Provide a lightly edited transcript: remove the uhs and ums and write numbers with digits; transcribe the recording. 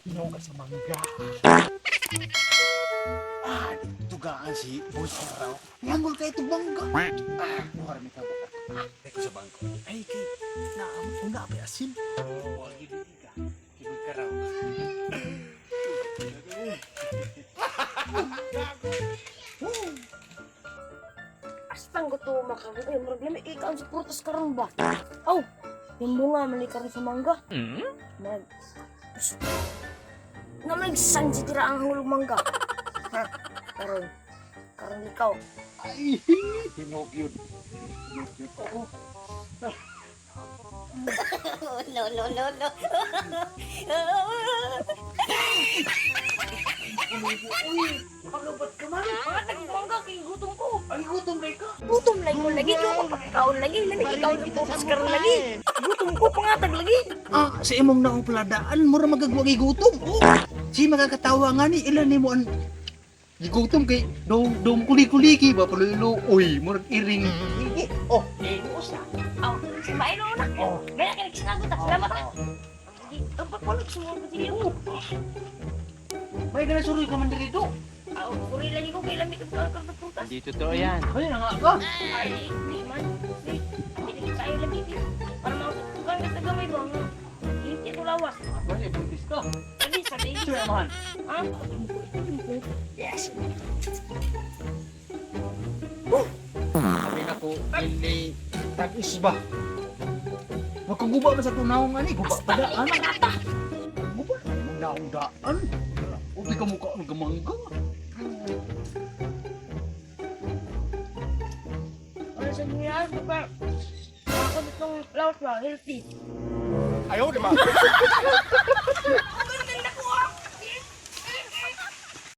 Hinog ka sa mangga. Ah, tugaan si Boy Serrao. Nianggol kay itong mangga. Ah, buhar mi ka buka. Ah, ko sa bangko. Ay, kay, na, una pa asin. Wag yun ka. Kibig ka raw. Astang gusto makaroon. Ay, murag lami. Ikaw sa prutas karon ba? Aw, yung bunga mali karon sa mangga. Mag... Nga may sanji tira ang hulog mangga. Ha? Karon. Karon ikaw. Ay, hinog yun. Hinog yun. Oo. No, no, no, no. Uy, paglubat ka man. Mga tag mangga kay gutom ko. Ay, gutom kay ka. Gutom lagi ko lagi. Yung ko pagkaon lagi. Lami ikaw sa prutas karon lagi. Gutom ko pangatag lagi. Ah, sa imong naong paladaan, mura magagwagi gutom. Oh, si magakatawa nga ni, ilan ni mo ang gigutom kay dong dong kuli-kuliki ba palulo uy murag iring. Oh, eh usa. Aw, si Maino na. Oh. Gaya ka nagsinagot. Salamat ha. Sige, ang pagpulog sumuot ko sige. May gana suroy ka man diri do. Aw, puri lagi ko kay lami kag kaon sa prutas. Hindi totoo yan. Ay na nga ka. Ay, di man. Di, di tayo lagi di. Para mautukan ka sa gamay ba? Hindi ko lawas. Bali buntis ka. Lagi sa di. Sure man. Ha? Yes. Sabi na ko dili tag-is ba. Magkaguba man sa tunawong ani, guba pa daan. Panata. Guba na imong naong daan. Ubi ka mukha ang gamangga. Ano sa niya? Baka ako ditong lawas ba? Healthy. Ayaw, di ba?